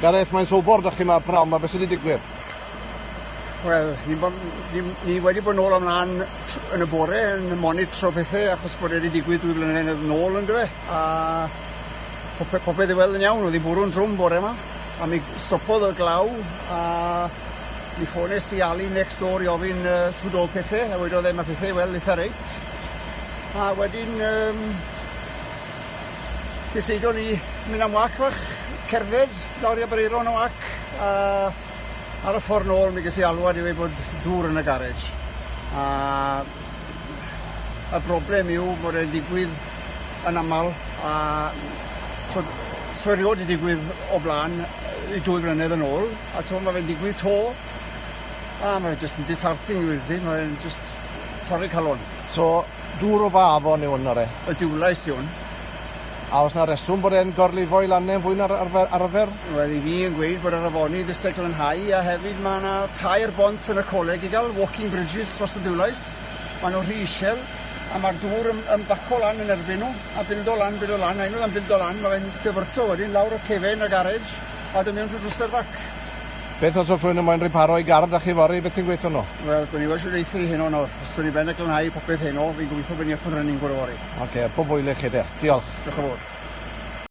Gareth, mae'n sobor 'da chi 'ma pnawn 'ma, beth sydd wedi digwydd? Wel, ni, bo, ni, ni wedi bod nôl ymlaen yn y bore yn monitro pethau achos bod e wedi digwydd 2 flynedd yn ôl yn dweud. A popeth i weld yn iawn, oedd hi bwrw'n drwm bore yma. A mi stopodd y glaw a mi ffones i Ali next door i ofyn shwd oedd pethau, a wedodd e mae pethau i weld eitha reit. A wedyn deseidon ni mynd am wac fach, cerdded lawr i Aberaeron o wac, a ar y ffordd nôl mi ges i alwad i weud bod dŵr yn y garej. A y broblem yw bod e'n digwydd yn aml a so, so erioed wedi digwydd o blaen i 2 flynedd yn ôl a to mae fe'n digwydd to a mae fe jyst yn disheartening i weud, mae'n jyst torri calon. So, dŵr o ba afon yw hwn ore? Y Dulais yw hwn. A oes 'na reswm bod e'n gorlifo i lannau'n fwy na'r arfer? Wel, i fi yn gweud bod yr afonydd eisiau glanhau a hefyd mae yna tair bont yn y coleg i gael, walking bridges dros y Dulais. Maen nhw rhy isel a mae'r dŵr yn baco lan yn erbyn nhw a bildo lan, bildo lan, a unwaith yn bildo lan, mae fe'n dyfrto wedyn lawr y cefen y garej a dod mewn trwy drws bac. Beth os oes rhywun yn moyn riparo i gar 'da chi fory, beth ti'n gweithio nhw? Wel, gwni weld shwt eithi heno nawr. Os gwni ben y glanhau popeth heno, fi'n gobeithio bod ni up and running bore fory. Oce, okay, pob hwyl i chi de. Diolch. Diolch yn fawr.